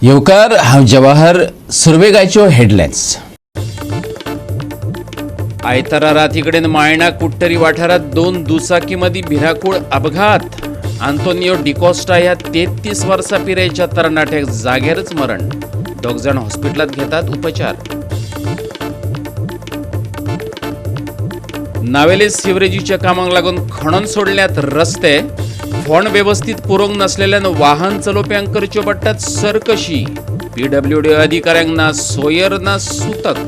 येवकार, हांव जवाहर. सुरवेगायच्यो हेडलायन्स. आयतारा रातीकडेन मायणा कुडटरी वाठारात दोन दुचाकीमदीं भिरांकूळ अपघात. आंतोनियो डिकॉस्टा ह्या 33 वर्सां पिरायेच्या तरणाट्याक जाग्यारच मरण. दोग जाण हॉस्पिटलांत घेतात उपचार. नावेले सिवरेजीच्या कामाक लागून खणून सोडल्यात रस्ते. फोंड वेवस्थीत पुरोवंक नासलेल्यान वाहन चलोवप्यांक करच्यो पडटात सरकशी. पीडब्ल्यूडी अधिकाऱ्यांक ना सोयर ना सुतक.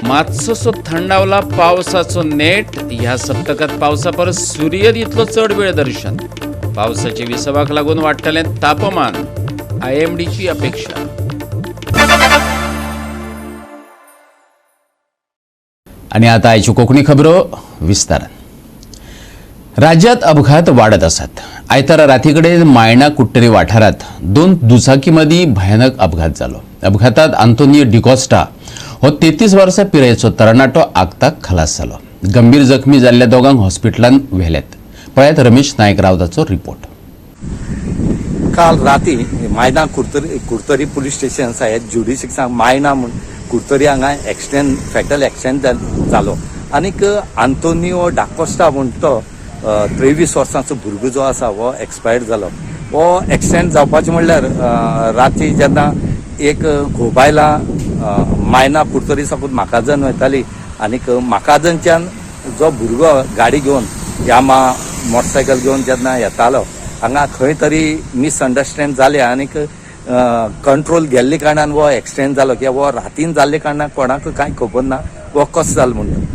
मातसोसो थंडावला पावसाचो नेट. ह्या सप्तकात पावसा परस सूर्य दितलो चड वेळ दर्शन. पावसाच्या विसवाक लागून वाडटलें तापमान, आयएमडीची अपेक्षा. आणि आता आयच्यो कोंकणी खबरो विस्तारान. राज्यात अपघात वाडत आसात. आयतारा राती कडेन मायणा कुडटरी वाठारात दोन दुचाकी मदीं भयानक अपघात जालो. अपघातात आंतोनियो डिकॉस्टा हो 33 वर्सां पिरायेचो तरणाटो आगताक खलास जालो. गंभीर जखमी जाल्ल्या दोगांक हॉस्पिटलांत व्हेल्यात. पळयात रमेश नायक रावताचो रिपोर्ट. काल राती मायना कुडतरी, कुडतरी पुलीस स्टेशन आसा, हे ज्युडिशिक्साक मायना म्हूण कुडतरी हांगा एक्सिडेंट, फेटल एक्सिडेंट जालो. आनीक आंतोनियो डाकोस्टा म्हूण तो 23 वर्सांचो भुरगो जो आसा हो एक्सपायर्ड जालो. हो एक्सिडेंट जावपाचें म्हणल्यार राती जेन्ना एक घोव बायलां मायना कुडतरी साकून म्हाकाजन वयताली आनीक म्हाकाजनच्यान जो भुरगो गाडी घेवन, यामा मोटरसायकल घेवन जेन्ना येतालो, हांगा खंय तरी मिसअंडरस्टँड जालें आनीक कंट्रोल गेल्ले कारणान हो एक्सिडेंट जालो. कित्याक हो रातीन जाल्ले कारणान कोणाक कांय खबर ना हो कसो जालो म्हणून.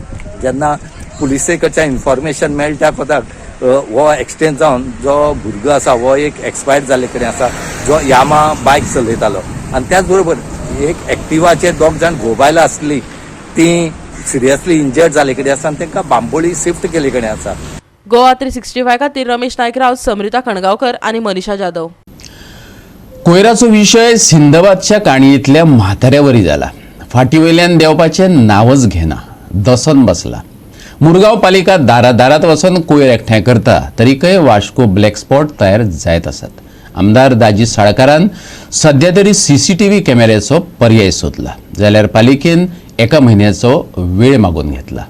जेन्ना पुलिसे कडच्यान इन्फॉर्मेशन मेळटा कोताक हो एक्सिडेंट जावन जो भुरगो आसा हो एक एक्सपायर्ड जाल्ले कडेन आसा, जो यामा बायक चलयतालो आनी त्याच बरोबर एक एक्टिवाचेर दोग जाण घोव बायलां आसली, ती सिरियसली इंजर्ड जाल्ले कडेन आसा आनी तांकां बांबोळी शिफ्ट केल्ले कडेन आसा. गोवा 365 खातीर रमेश नायक राव, समृता खणगांवकर आनी मनीषा जाधव. कोयराचो विशय सिंदबादच्या काणयेंतल्या म्हाताऱ्यावरी जाला. फाटी वयल्यान देंवपाचें नांवच घेना, दसोन बसला. मुरगांव पालिका दारा दारात वचून कोयर एकठांय करता, तरीकय वास्को ब्लॅक स्पॉट तयार जायत आसात. आमदार दाजी साळकारान सध्या तरी सीसीटीव्ही कॅमेऱ्याचो पर्याय सोदला, जाल्यार पालिकेन एका म्हयन्याचो वेळ मागून घेतला.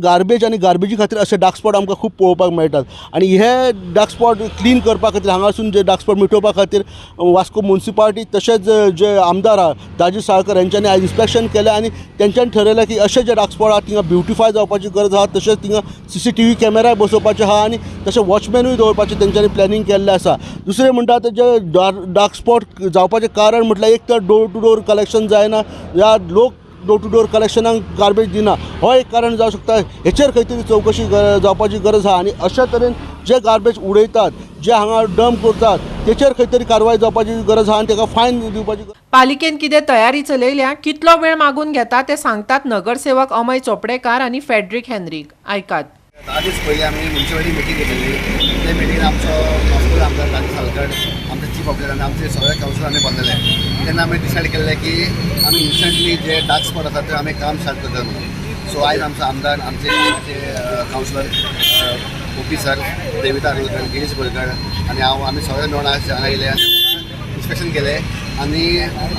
गार्बेज आनी गार्बेजी खातीर अशे डार्क स्पॉट आमकां खूब पळोवपाक मेळटात आनी हे डार्क स्पॉट क्लीन करपा खातीर, हांगासून जे डार्क स्पॉट मिटोवपा खातीर वास्को मुन्सिपालिटी तशेंच जे आमदार आहा दाजी साळकर हेंच्यांनी आयज इन्स्पेक्शन केलें आनी तेंच्यांनी ठरयलें की अशे जे डार्क स्पॉट आहा थिंगा ब्युटिफाय जावपाची गरज आहा. तशेंच थिंगा सीसीटीव्ही कॅमेराय बसोवपाचे आहा आनी तशें वॉचमॅनूय दवरपाचें तेंच्यांनी प्लॅनिंग केल्लें आसा. दुसरें म्हणटा ते जे डार्क स्पॉट जावपाचें कारण म्हटल्यार एक तर डोर टू डोर कलेक्शन जायना या लोक डोर टू डोर कलेक्शनाक गार्बेज दिना, हो एक कारण जावं शकता. हेचेर खंय तरी चवकशी जावपाची गरज आहा आनी अशा तरेन जे गार्बेज उडयतात, जे हांगा डंप करतात, तेचेर खंय तरी कारवाय जावपाची गरज आहा आनी ताका फायन दिवपाची गरज. पालिकेन कितें तयारी चलयल्या, कितलो वेळ मागून घेता ते सांगतात नगरसेवक अमय चोपडेकार आनी फेड्रिक हेनरीक. आयकात. 10 दीस पयलीं आमी म्युनिसिपालिटी मिटींग घेतलेली. ते मिटींगेन आमचो वास्को आमदार दाजी सालकर, आमचे चीफ ऑफिसर आनी आमचे सगळे कावन्सिलर आमी बसलेले. तेन्ना आमी डिसायड केल्लें की आमी इन्स्टंटली जे डार्क स्पॉट आसा ते आमी काम स्टार्ट करतले म्हणून. सो आयज आमचो आमदार, आमचे आमचे councillor OP sir, Devita Arolkar, Girish Borkar आनी हांव, आमी सगळे मेळून आज हांगा येयले आनी इन्स्पेक्शन केलें आनी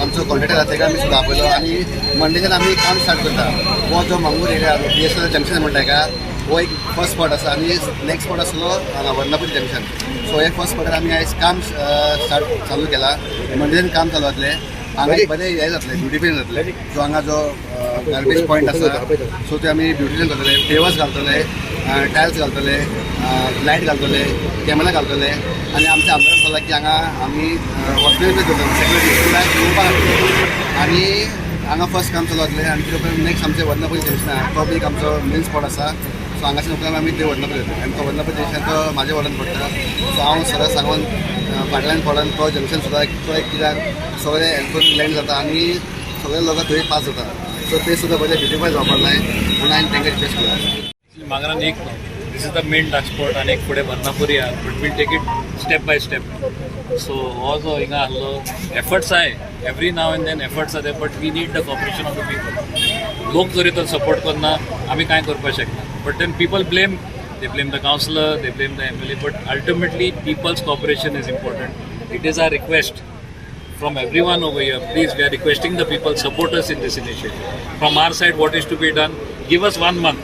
आमचो कॉन्ट्रेक्टर आसा तेका आमी सुद्दां आपयलो आनी मंडेच्यान आमी काम स्टार्ट करता. हो जो मंगूर एरिया, बीएसएनएल जंक्शन म्हणटा हेका, हो एक फर्स्ट स्पॉट आसा आनी नेक्स्ट स्पॉट आसलो हांगा वर्णापुरी जंक्शन. सो हे फर्स्ट स्पॉटार आमी आयज काम स्टार्ट चालू केला. मंडेच्यान काम चालू जातलें. हांगा एक बरें हें जातलें, ब्युटिफिकेशन जातलें. जो हांगा जो गार्बेज पॉयंट आसा, सो ते आमी ब्युटिफिकेशन करतले, पेवर्स घालतले, टायल्स घालतले, लायट घालतले, कॅमेरा घालतले. आनी आमच्या आमदारान सांगलां की हांगा आमी वॉचमॅन बी दवरतले, सेक्युरिटी येवपाक. आनी हांगा फर्स्ट काम चालू जातलें आनी ते उपरांत नेक्स्ट आमचें वर्णापुरी जंक्शन आहा, तो बी एक आमचो मेन स्पॉट आसा. सो हांगाच्यान उपरांत आमी ते वर्णापुरी वयतले आनी तो वर्णापुरी जंक्शन तो म्हाज्या वॉर्डान पडटा. सो हांव सदां सांगून फाटल्यान पडून तो जंक्शन सुद्दां तो एक, कित्याक सगळे हेल्प लँड जाता आनी सगळे लोक थंय पास जाता, सो ते सुद्दां बरें ब्युटिफाय जावपाक जाय म्हणून हांवें तांकां रिक्वेस्ट केला. मांगरान एक, this is the main dark spot आनी एक फुडें वर्णापुरी आहा, but we'll take it step by step. So हो जो हिंगा आहलो एफर्ट्स आहाय, every now and then efforts आहाय, but we need the cooperation of the people. लोक जरी तर सपोर्ट करना, आमी कांय करपाक शकना. But then people blame, They blame the councillor, they blame the MLA, but ultimately people's cooperation is important. It is our request from everyone over here, please, we are requesting the people support us in this initiative. From our side, what is to be done, give us 1 month.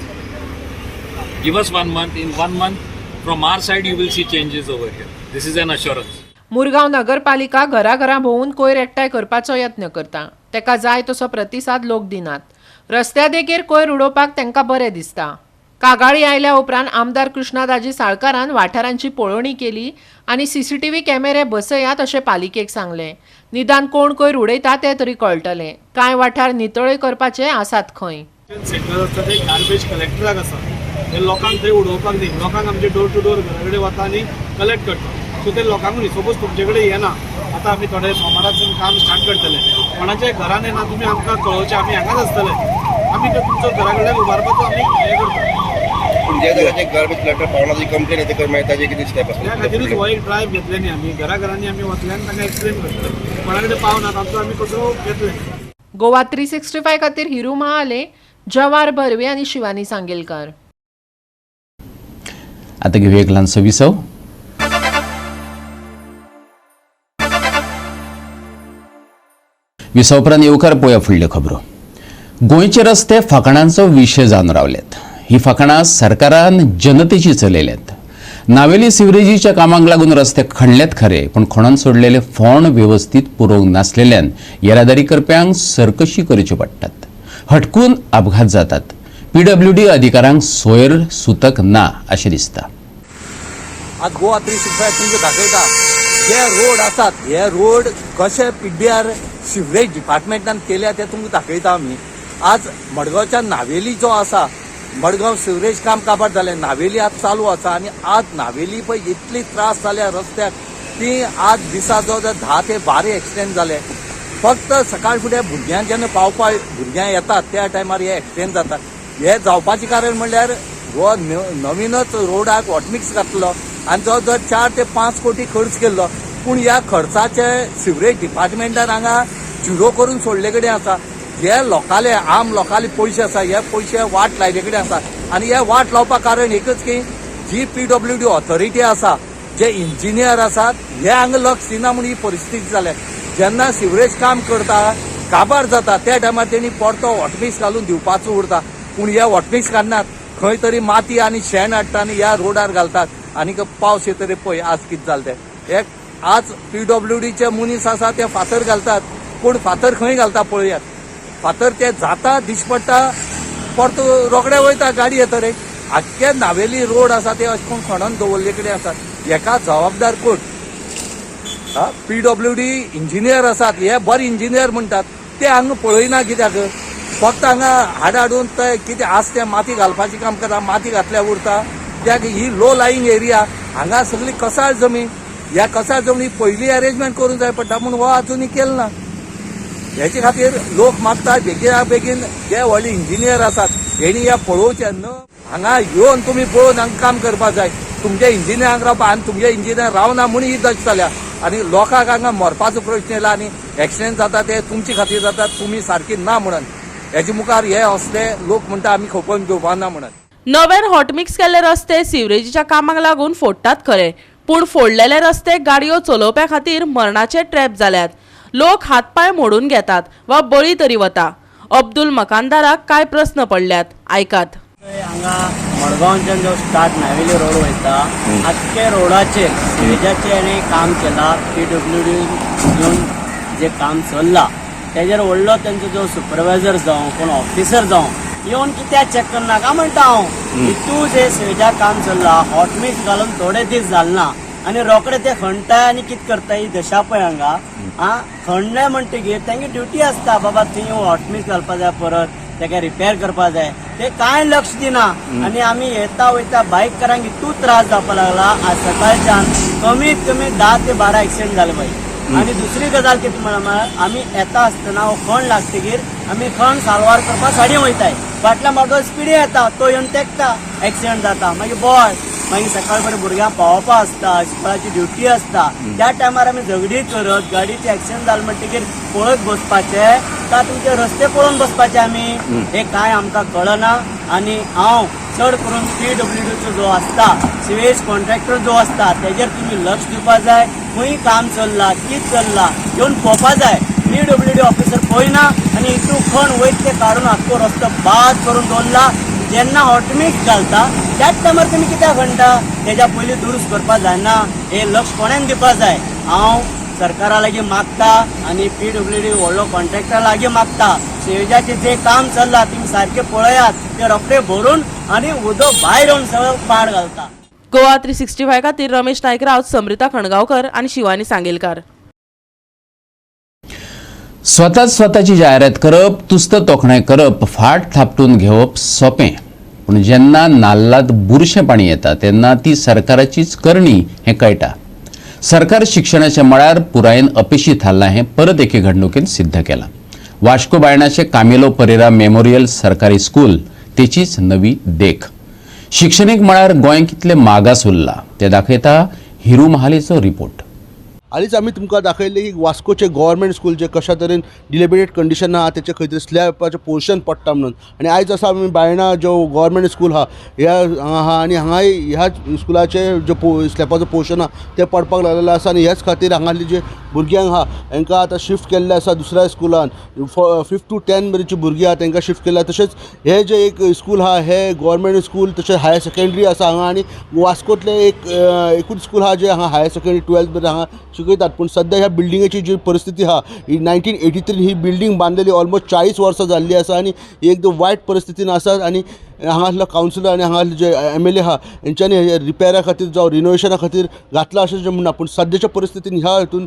Give us 1 month. In 1 month, from our side, you will see changes over here. This is an assurance. Murgaon नगरपालिका घराघरां भोंवून कोयर एकठांय करपाचो यत्न करता. तेका जाय तसो प्रतिसाद लोक दिनात. रस्त्या देगेर कोयर उडोवपाक तांकां बरें दिसता. कागाळी आयल्या उपरांत आमदार कृष्णा दाजी साळकारान वाठारांची पळोवणी केली आनी सीसीटीव्ही कॅमेरे बसयात अशें पालिकेक सांगलें. निदान कोण कोयर उडयता तें तरी कळटलें. कांय वाठार नितळय करपाचे आसात खंय. सेंटर आसता ते गार्बेज कलेक्टराक आसा, ते लोकांक थंय उडोवपाक न्ही. लोकांक आमचे डोर टू डोर घरा कडेन वता आनी कलेक्ट करता. सो ते लोकांक न्ही, सपोज तुमचे कडेन येना, आतां आमी थोडे सोमारासून काम स्टार्ट करतले, कोणाच्या घरान येना तुमी आमकां कळोवचें, आमी हांगाच आसतले, आमी ते तुमचो घरा कडल्यान उबारपाचो आमी हें करता. पूण ज्या जाग्याचे गार्बेज कलेक्टर पावना जी कंप्लेन येते मागीर ताजे कितें स्टेप त्या आसता? खातीरूच हो एक ड्रायव्ह घेतले न्ही, आमी घराघरांनी आमी वतले आनी तांकां एक्सप्लेन करतले. कोणा कडेन पावना तांचो आमी कचरो घेतले. गोवा 365 खातीर हिरू महाले, जवार बर्वे आनी शिवानी सांगेलकार. आता घेऊया एक ल्हानसो विसव. विसव उपरांत येवकार पळोवया फुडल्यो खबरो. गोंयचे रस्ते फकाणांचो विशय जावन रावल्यात. ही फकाणां सरकारान जनतेची चलयल्यात. नावेली सिवरेजीच्या कामांक लागून रस्ते खणल्यात खरे, पूण खणोन सोडलेले फोंड वेवस्थीत पुरोवंक नासलेल्यान येरादारी करप्यांक सरकशी करच्यो पडटात, हटकून अपघात जातात. पीडब्ल्यूडी अधिकाऱ्यांक सोयर सुतक ना अशें दिसता. आज गोवा 365 तुमकां दाखयता जे रोड आसात हे रोड कशे पीडीआर सिवरेज डिपार्टमेंटान केल्या ते तुमकां दाखयता आमी. आज मडगांवच्या नावेली जो आसा, मडगांव सिवरेज काम काबार जालें, नावेली आज चालू आसा आनी आज नावेली पळय इतली त्रास जाल्या रस्त्याक ती आज दिसा जवळ जवळ 10 ते 12 एक्सिडेंट जाले. फक्त सकाळ फुडें भुरग्यांक जेन्ना पावपा भुरग्यां येतात त्या टायमार हे एक्सिडेंट जातात. हे जावपाचें कारण म्हणल्यार हो नवीनच रोडाक हॉटमिक्स घातलो आनी जवळ जवळ 4 ते 5 कोटी खर्च केल्लो, पूण ह्या खर्चाचे सिवरेज डिपार्टमेंटान हांगा झिरो करून सोडले कडेन आसा. हे लोकांले आम लोकांले पयशे आसा, हे पयशे वाट लायले कडेन आसा आनी हे वाट लावपाक कारण एकच की जी पीडब्ल्यूडी ऑथॉरिटी आसा, जे इंजिनियर आसात हे हांगा लक्ष दिना म्हूण ही परिस्थिती जाल्या. जेन्ना सिवरेज काम करता काबार जाता त्या टायमार तेणी परतो हॉटमिक्स घालून दिवपाचो उरता, पूण हे हॉटमिक्स घालनात, खंय तरी माती आनी शेण हाडटा आनी ह्या रोडार घालतात आनी पावस येतरी पळय आज कितें जालें तें. एक आज पीडब्ल्यूडीचे मनीस आसा ते फातर घालतात, पूण फातर खंय घालता पळयात, फातर ते जाता दिश पडटा परतो रोखडे वयता गाडी येतरे. आख्खे नावेली रोड आसा ते अशें करून खणोन दवरले कडेन आसा. हेका जबाबदार कोण? पीडब्ल्यूडी इंजिनियर आसात, हे बरे इंजिनियर म्हणटात ते हांगा पळयना कित्याक, फक्त हांगा हाड हाडून ते कितें आसा तें माती घालपाचें काम करता, माती घातल्यार उरता. कित्याक ही लो लायींग एरिया, हांगा सगळी कसाळ जमीन, ह्या कसाळ जमनी पयलीं अरेंजमेंट करूंक जाय पडटा, पूण हो अजुनूय केलो ना. हेचे खातीर लोक मागता बेगिना बेगीन जे व्हडले इंजिनियर आसात हेणी ह्या पळोवचें न, हांगा येवन तुमी पळोवन हांगा काम करपाक जाय. तुमच्या इंजिनियरांक रावपा आनी तुमचे इंजिनियर रावना म्हूण ही दशा जाल्या आनी लोकांक हांगा मरपाचो प्रश्न येयला आनी एक्सिडेंट जाता ते तुमचे खातीर जाता, तुमी सारकी ना म्हणून. हेजे मुखार हे असले लोक म्हणटा आमी खपोवन घेवपा ना म्हणून. नव्यान हॉटमिक्स केल्ले रस्ते सिवरेजीच्या कामाक लागून फोडटात खरे, पूण फोडलेले रस्ते गाडयो चलोवप्या खातीर मरणाचे ट्रॅप जाल्यात. लोक हातपांय मोडून घेतात वा बळी तरी वता. अब्दुल मकानदाराक कांय प्रस्न पडल्यात, आयकात. हांगा मडगांवच्यान जो स्टार्ट नावेली रोड वयता आख्खे रोडाचेर सिवेजाचें हाणें काम केलां. पीडब्ल्यूडी येवन जें काम चल्लां तेजेर व्हडलो तेंचो जो सुपरवायजर जावं कोण ऑफिसर जावं येवन कित्याक चॅक करना काय म्हणटा हांव. हितू जे सिवेजाक काम चल्लां हॉटमिक्स घालून थोडे दीस जालना ना आनी रोखडे ते खणटाय आनी कितें करता ही दशा पळय हांगा. आं खणले म्हणटगीर तेंगे ड्युटी आसता बाबा थंय हॉटमिक्स घालपा जाय, परत तेका रिपेर करपा जाय, ते कांय लक्ष दिना. आनी आमी येता वयता बायकरांक इतू त्रास जावपा लागला. आज सकाळच्यान कमीत कमी 10 ते 12 एक्सिडेंट जाले बाई. आनी दुसरी गजाल कितें म्हळ्यार आमी येता आसतना हो खण लागतगीर आमी खण साल्वार करपा साडी वयताय, फाटल्यान म्हाका स्पिडी येता तो येवन तेकता, एक्सिडेंट जाता. मागीर बॉय मागीर सकाळ फुडें भुरग्यांक पावोवपा आसता, स्कुलाची ड्युटी आसता, त्या टायमार आमी झगडी करत गाडीचे एक्सिडेंट जाले म्हणटगीर पळयत बसपाचें. स्वता तुमचे रस्ते पळोवन बसपाचे आमी, हे काय आमकां कळना. आनी हांव चड करून पीडब्ल्यूडीचो जो आसता, सिवेज कॉन्ट्रॅक्टर जो आसता, तेजेर तुमी लक्ष दिवपा जाय. खंय काम चल्लां, कितें चल्लां, येवन पळोवपा जाय. पीडब्ल्यूडी ऑफिसर पळयना आनी हितून खण वयता ते काडून आख्खो रस्तो बाद करून दवरला. जेन्ना हॉटमिक्स घालता त्याच टायमार तुमी कित्याक खणटा? तेज्या पयलीं दुरुस्त करपा जायना? हे लक्ष कोणेन दिवपा जाय. हांव सरकारा लागीं मागता आनी पीडब्ल्यूडी व्हडलो कॉन्ट्रॅक्टर लागीं मागता, सिवेजाचें जें काम चल्लां तुमी सारकें पळयात. ते रोखडे भरून आनी उदक भायर येवन सगळें पाड घालता. गोवा 365 खातीर रमेश नायक रावत, समृता खणगांवकर आनी शिवानी सांगेलकार. स्वताच स्वताची जायरात करप, तुस्त तोखणाय करप, फाट थापटून घेवप सोंपें, पूण जेन्ना नाल्लात बुरशें पाणी येता तेन्ना ती सरकाराचीच करणी हें कळटा. सरकार शिक्षणाच्या मळार पुरायेन अपेशी थारलां हें परत एके घडणुकेन सिद्ध केलां. वास्को बायणाचे कामिलो परेरा मेमोरियल सरकारी स्कूल तेचीच नवी देख. शिक्षणीक मळार गोंय कितलें मागास उरलां तें दाखयता हिरू महालेचो रिपोर्ट. हालींच आमी तुमकां दाखयल्लें की वास्कोचे गव्हर्मेंट स्कूल जे कशा तरेन डिलेबिरेट कंडिशन आहा, तेचे खंय तरी स्लॅबाचें पोर्शन पडटा म्हणून. आनी आयज आसा आमी बायणा जो गव्हर्मेंट स्कूल आहा ह्या हांगा आहा आनी हांगाय ह्याच स्कुलाचे जो स्लॅबाचो पोर्शन आहा ते पडपाक लागलेले आसा. आनी ह्याच खातीर हांगासरले जे भुरग्यांक आहा हांकां आतां शिफ्ट केल्ले आसा दुसऱ्या स्कुलान. फिफ्थ टू टेन मेरेनची भुरगीं आहा तांकां शिफ्ट केल्या. तशेंच हे जे एक स्कूल आहा हे गव्हर्मेंट स्कूल, तशेंच हायर सेकेंडरी आसा हांगा. आनी वास्कोतलें एक एकूच स्कूल आहा जे हांगा हायर सेकेंडरी ट्वेल्थ मेरेन हांगा शिकयतात. पूण सद्या ह्या बिल्डिंगेची जी परिस्थिती आहा ही 1983 ही बिल्डींग बांदलेली, ऑलमोस्ट 40 वर्सां जाल्ली आसा आनी ही एकदम वायट परिस्थितीन आसा. आनी हांगासलो कावन्सिलर आनी हांगासले जे एमएलए आहा हेंच्यांनी हे रिपेरा खातीर जावं रिनोवेशना खातीर घातलां अशें जें म्हणना, पूण सद्याच्या परिस्थितीन ह्या हितून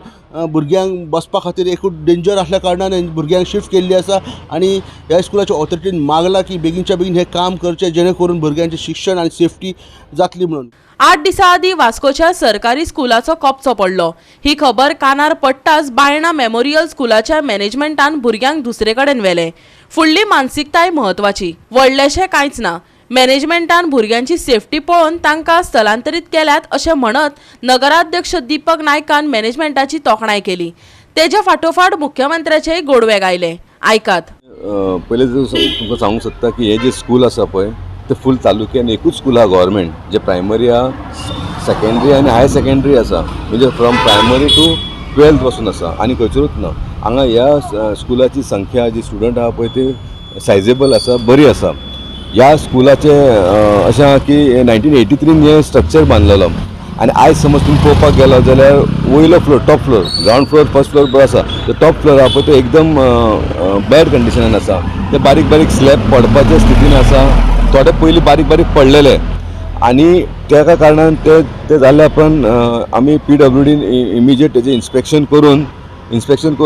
भुरग्यांक बसपा खातीर एकूच डेंजर आसल्या कारणान भुरग्यांक शिफ्ट केल्ली आसा. आनी ह्या स्कुलाच्या ऑथॉरिटीन मागलां की बेगीनच्या बेगीन हें काम करचें, जेणे करून भुरग्यांचें शिक्षण आनी सेफ्टी जातली म्हणून. 8 दिसां आदीं वास्कोच्या सरकारी स्कुलाचो कपचो पडलो. ही खबर कानार पडटाच बायणा मेमोरियल स्कुलाच्या मॅनेजमेंटान भुरग्यांक दुसरे कडेन व्हेले. फुडली मानसिकताय म्हत्वाची. व्हडलेशें कांयच ना, मॅनेजमेंटान भुरग्यांची सेफ्टी पळोवन तांकां स्थलांतरीत केल्यात अशें म्हणत नगराध्यक्ष दीपक नायकान मॅनेजमेंटाची तोखणाय केली. तेज्या फाटोफाट मुख्यमंत्र्याचेय गोडवे गायले. आयकात. पयलें तुमकां सांगूंक सोदता की हे जे स्कूल आसा पळय ते फूल तालुक्यान एकूच स्कूल आहा गव्हर्मेंट, जे प्रायमरी आहा, सेकेंडरी आनी हायर सेकेंडरी आसा, म्हणजे फ्रॉम प्रायमरी टू ट्वेल्थ पासून आसा आनी खंयसरूच ना. हांगा ह्या स्कुलाची संख्या जी स्टुडंट आहा पळय ती सायजेबल आसा, बरी आसा. ह्या स्कुलाचें अशें आहा की 1983 हें स्ट्रक्चर बांदलेलो आनी आयज समज तुमी पळोवपाक गेलो जाल्यार वयलो floor, top floor, ground floor, first floor बरो आसा, तो टॉप फ्लोर आहा पळय तो एकदम बॅड कंडिशनान आसा. ते बारीक बारीक स्लॅब पडपाच्या स्थितीन आसा. थोडे पयलीं बारीक बारीक पडलेले आनी तेका कारणान ते ते जाल्ल्या उपरांत आमी पीडब्ल्यूडीन इमिजिएट तेजें इन्स्पेक्शन करून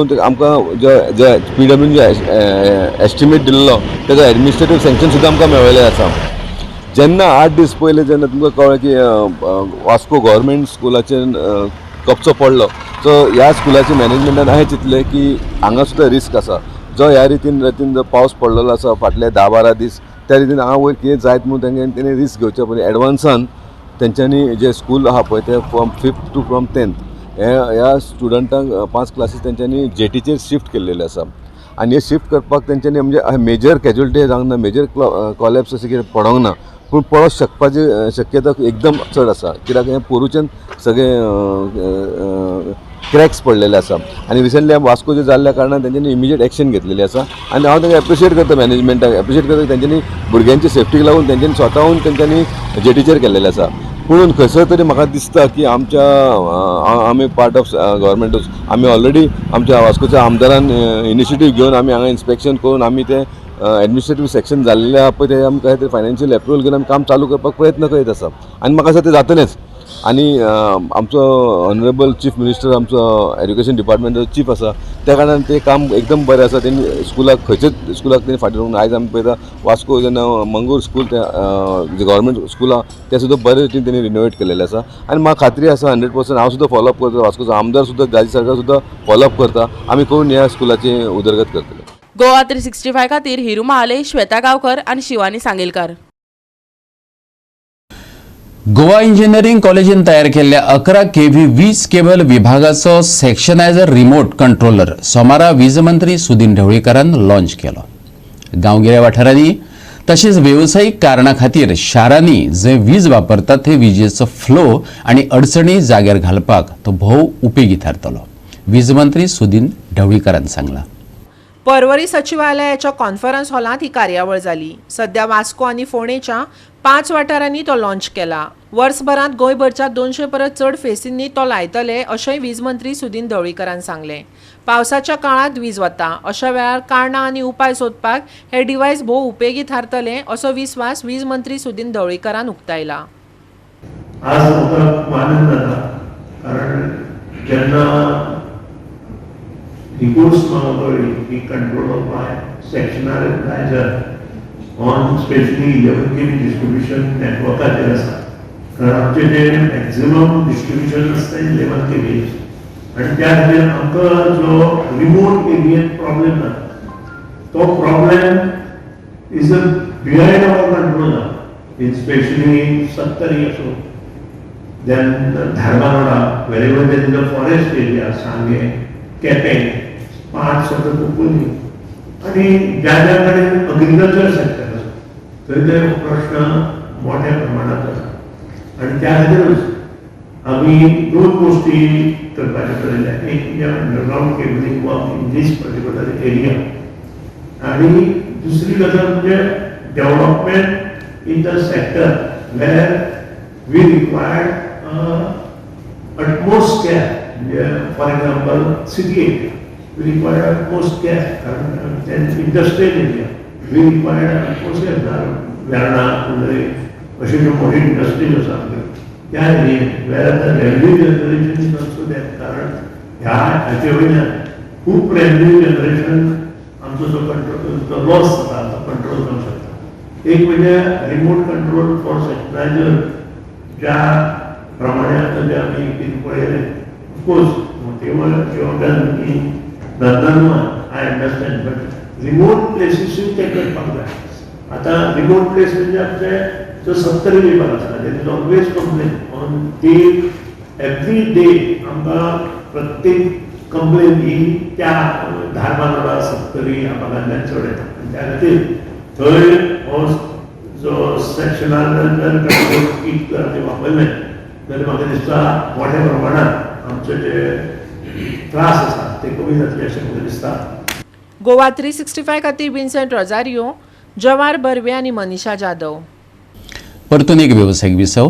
ते आमकां जे जे पीडब्ल्यूडीन जे एस्टिमेट दिल्लो तेजो एडमिनिस्ट्रेटीव सँक्शन सुद्दां आमकां मेळिल्लें आसा. जेन्ना 8 दीस पयलीं जेन्ना तुमकां कळ्ळें की वास्को गव्हर्मेंट स्कुलाचेर कपचो पडलो, सो ह्या स्कुलाच्या मॅनेजमेंटान अशें चिंतलें की हांगा सुद्दां रिस्क आसा. जो ह्या रितीन रितीन जो पावस पडलेलो आसा फाटले 10-12 दीस, त्या रितीन हांगा वयर कितें जायत म्हणून तेंच्यांनी तेणी रिस्क घेवचें पयलीं एडवान्सान तेंच्यांनी जे स्कूल आहा पळय ते from fifth to from tenth हे ह्या स्टुडंटांक 5 क्लासीस तेंच्यांनी जेटीचेर शिफ्ट केल्लेले आसा. आनी हे शिफ्ट करपाक तेंच्यांनी म्हणजे मेजर कॅज्युअलिटी जावंक ना, मेजर कॉलॅप्स अशें कितें पडोंक ना, पूण पडोंक शकपाची शक्यता एकदम चड आसा, कित्याक हें पोरूच्यान सगळें क्रॅक्स पडलेले आसा. आनी रिसंटली वास्को जे जाल्ल्या कारणान तेंच्यांनी इमिजिएट एक्शन घेतलेली आसा आनी हांव तांकां एप्रिशिएट करता, मॅनेजमेंटाक एप्रिशिएट करता. तेंच्यांनी भुरग्यांची सेफ्टीक लागून तेंच्यांनी स्वताहून तेंच्यांनी जेटीचेर केल्लेलें आसा. पूण खंयसर तरी म्हाका दिसता की आमच्या आमी पार्ट ऑफ गव्हर्मेंटूच आमी ऑलरेडी आमच्या वास्कोच्या आमदारान इनिशिएटीव घेवन आमी हांगा इन्स्पेक्शन करून आमी ते एडमिनिस्ट्रेटीव सेक्शन जाल्लें आहा पळय ते आमकां कांय तरी फायनान्शियल एप्रुवल घेवन आमी काम चालू करपाक प्रयत्न करीत आसा आनी म्हाका दिसता तें जातलेंच. आनी आमचो ऑनरेबल चीफ मिनिस्टर आमचो एज्युकेशन डिपार्टमेंटाचो चीफ आसा, त्या कारणान तें काम एकदम बरें आसा. तेणी स्कुलाक खंयच्याच स्कुलाक तेणी फाटीं दवरूंक ना. आयज आमी पळयता वास्को जेन्ना मंगूर स्कूल तें जें गव्हर्मेंट स्कूल आहा तें सुद्दां बरे रितीन तेणी रिनोवेट केल्लेलें आसा आनी म्हाका खात्री आसा 100%. हांव सुद्दां फॉलोअप करता, वास्कोचो आमदार सुद्दां दाजी सरकार सुद्दां फॉलोअप करता. आमी करून ह्या स्कुलाची उदरगत करतले. गोवा 365 खातीर हिरू महाले, श्वेता गांवकर आनी शिवानी सांगेलकार. गोवा इंजिनियरिंग कॉलेजीन तयार केल्ल्या 11 kV वीज केबल विभागाचो सेक्शनायझर रिमोट कंट्रोलर सोमारा वीज मंत्री सुदिन ढवळीकारान लॉन्च केलो. गांवगिऱ्या वाठारांनी तशेंच वेवसायीक कारणा खातीर शारांनी जंय वीज वापरतात थंय विजेचो फ्लो आनी अडचणी जाग्यार घालपाक तो भोव उपेगी थारतलो, वीज मंत्री सुदिन ढवळीकारान सांगलां. पर्वरी सचिवालयाच्या कॉन्फरन्स हॉलांत ही कार्यावळ जाली. सध्या वास्को आनी फोंडेच्या 5 वाठारांनी तो लॉन्च केला. वर्सभरांत गोंयभरच्या 200 परस चड फेसींनी तो लायतले अशेंय वीज मंत्री सुदिन ढवळीकारान सांगलें. पावसाच्या काळांत वीज वता, अशा वेळार कारणां आनी उपाय सोदपाक हे डिवायस भोव उपेगी थारतले असो विस्वास वीज मंत्री सुदिन ढवळीकारान उक्तायला. आज म्हाका खूब आनंद जाता, कारण जेन्ना रिपोर्ट्स म्हाका कळ्ळी की control of my sectionalizer on specially 11 kV distribution नेटवर्काचेर आसा, कारण आमचें जें मॅक्झिमम डिस्ट्रिब्युशन आसता 11 kV आनी त्या खातीर आमकां जो रिमोट एरियेन प्रॉब्लेम जाता तो problem is a behind our control जाता. इन स्पेशली सत्तरी असो, then Dharbandora, wherever there is a forest area, Sanguem, Quepem, parts of the Cuncolim आनी ज्या ज्या कडेन अग्रिकल्चर सेक्टर आसा थंय ते प्रश्न मोठ्या प्रमाणांत आसा. आनी त्या खातीरूच आमी 2 गोश्टी करपाचें ठरयलें. एक म्हणजे underground cabling work in this particular area आनी दुसरी गजाल म्हणजे development in the sector where we required utmost care. म्हणजे for example city area we required utmost care, कारण industrial area we required utmost care. Verna, Kundre अश्यो ज्यो मोठ्यो industries आसा आमच्यो त्या एरियेन where the revenue generation is also that, कारण ह्या हाचे वयल्यान खूब रेवेन्यू जनरेशन आमचो जो कंट्रोल जो लॉस जाता तो कंट्रोल जावंक शकता. एक म्हणजे रिमोट कंट्रोल फॉर सेक्शनायझर ज्या प्रमाणे आतां जे आमी कितें पळयलें, of course whatever you have done in Nandanvan I understand, but remote प्लेसीसूय ते करपाक जाय. आतां रिमोट प्लेस म्हणजे आमचे जो सत्तरी विभाग आसा, there is always complain on day every day. आमकां प्रत्येक कंप्लेन ही त्या धारबांदोडा, सत्तरी ह्या भागांतल्यान चड येता. आनी त्या खातीर थंय हो जो सेक्शनायझर कंट्रोल किट जर आमी वापरलें जाल्यार म्हाका दिसता मोठ्या प्रमाणात आमचे जे त्रास आसा ते कमी जातले अशें म्हाका दिसता. गोवा 365 खातीर विन्सेंट रोजारियो, जवार बर्वे आनी मनीषा जाधव. परतून एक वेवसायीक विसव.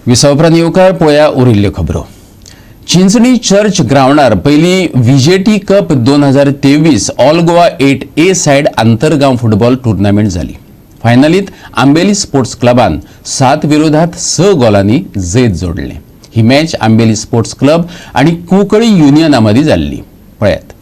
विसव उपरांत येवकार पळया उरिल्ल्यो खबरो. चिंचणी चर्च ग्रावंडार पयली VJT cup 2023 all Goa 8A side आंतरगांव फुटबॉल टुर्नामेंट जाली. फायनलीत आंबेली स्पोर्ट्स क्लबान 7 विरोधात 6 गोलांनी जैत जोडलें. ही मॅच आंबेली स्पोर्ट्स क्लब आनी कुंकळी युनियना मदीं जाल्ली. पळयात.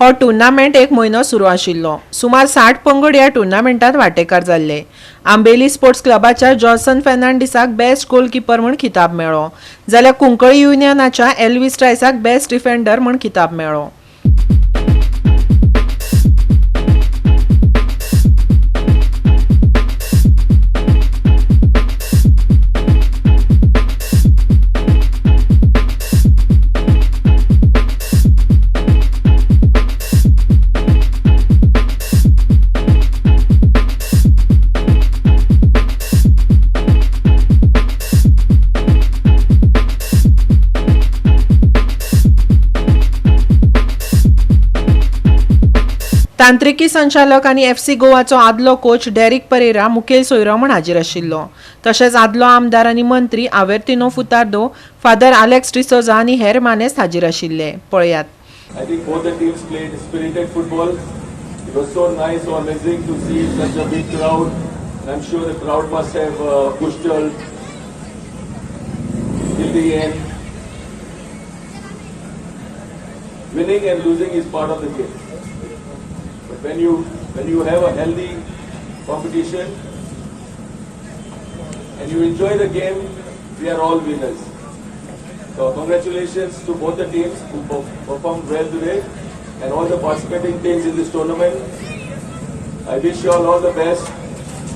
हो टुर्नामेंट एक म्हयनो सुरू आशिल्लो. सुमार 60 पंगड ह्या टुर्नामेंटात वांटेकार जाल्ले. आंबेली स्पोर्ट्स क्लबाच्या जॉन्सन फेर्नांडीसाक बेस्ट गोलकिपर म्हूण खिताब मेळ्ळो, जाल्यार कुंकळी युनियनाच्या एल्विस ट्रायसाक बेस्ट डिफेंडर म्हूण खिताब मेळ्ळो. तांत्रिकी संचालक आनी FC गोवाचो आदलो कोच डेरिक परेरा मुखेल सोयरो म्हूण हाजीर आशिल्लो. तशेंच आदलो आमदार आनी मंत्री आवेर्तिनो फुतार्दो, फादर आलेक्स डिसोजा आनी हेर मानेस्त हाजीर आशिल्ले. पळयात. I think both the teams played spirited football. It was so nice, so amazing to see such a big crowd. I'm sure the crowd must have pushed you all till the end. Winning and losing is part of the game. But when you have a healthy competition and you enjoy the game, we are all winners. So congratulations to both the teams who performed well today and all the participating teams in this tournament. I wish you all the best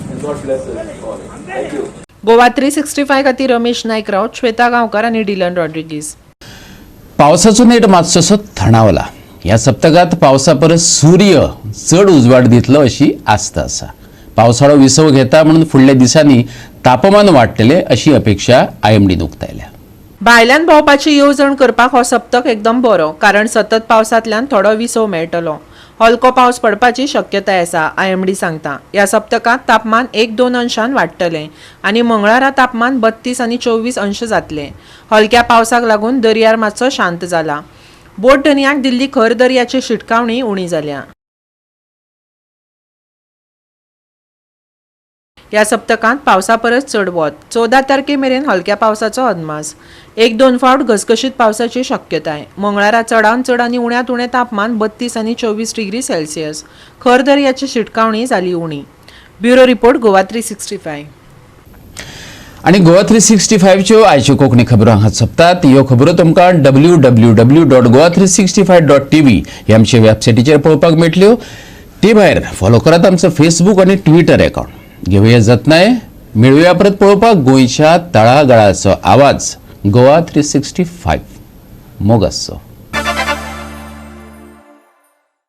and God bless us all. Thank you. Goa 365 खातीर रमेश नायक राऊत, श्वेता गांवकर आनी Dylan Rodrigues. पावसाचो नेट मातसोसो थंडावला. ह्या सप्तकांत पावसा परस सूर्य चड उजवाड दितलो अशी आस्त आसा. पावसाळो विसव घेता म्हणून फुडल्या दिसांनी तापमान वाडटलें अशी अपेक्षा आयएमडीन उक्तायल्या. भायल्यान भोंवपाची येवजण करपाक हो सप्तक एकदम बरो, कारण सतत पावसांतल्यान थोडो विसव मेळटलो. हलको पावस पडपाची शक्यताय आसा. आयएमडी सांगता, ह्या सप्तकांत तापमान 1-2 अंशान वाडटलें आनी मंगळारा तापमान 32 आनी 24 अंश जातलें. हलक्या पावसाक लागून दर्यार मातसो शांत जाला. बोट धनयांक दिल्ली खर दर्याची शिटकावणी उणी जाल्या. ह्या सप्तकांत पावसा परस चड वत. 14 तारखे मेरेन हलक्या पावसाचो अदमास. 1-2 फावट घसघशीत पावसाची शक्यताय. मंगळारा चडांत चड आनी उण्यांत उणें तापमान 32 आनी 24 डिग्री सेल्सियस. खर दर्याची शिटकावणी जाली उणी. Bureau report, Goa 365. आनी गोवा 365च्यो आयच्यो कोंकणी खबरो हांगा सोंपतात. ह्यो खबरो तुमकां www.goa365.tv ह्या आमच्या वेबसायटीचेर पळोवपाक मेळटल्यो. ते भायर फॉलो करात आमचो फेसबूक आनी ट्विटर अकाउंट. घेवया जतनाय. मेळुया परत पळोवपाक गोंयच्या तळागाळाचो आवाज गोवा 365. मोग आसचो.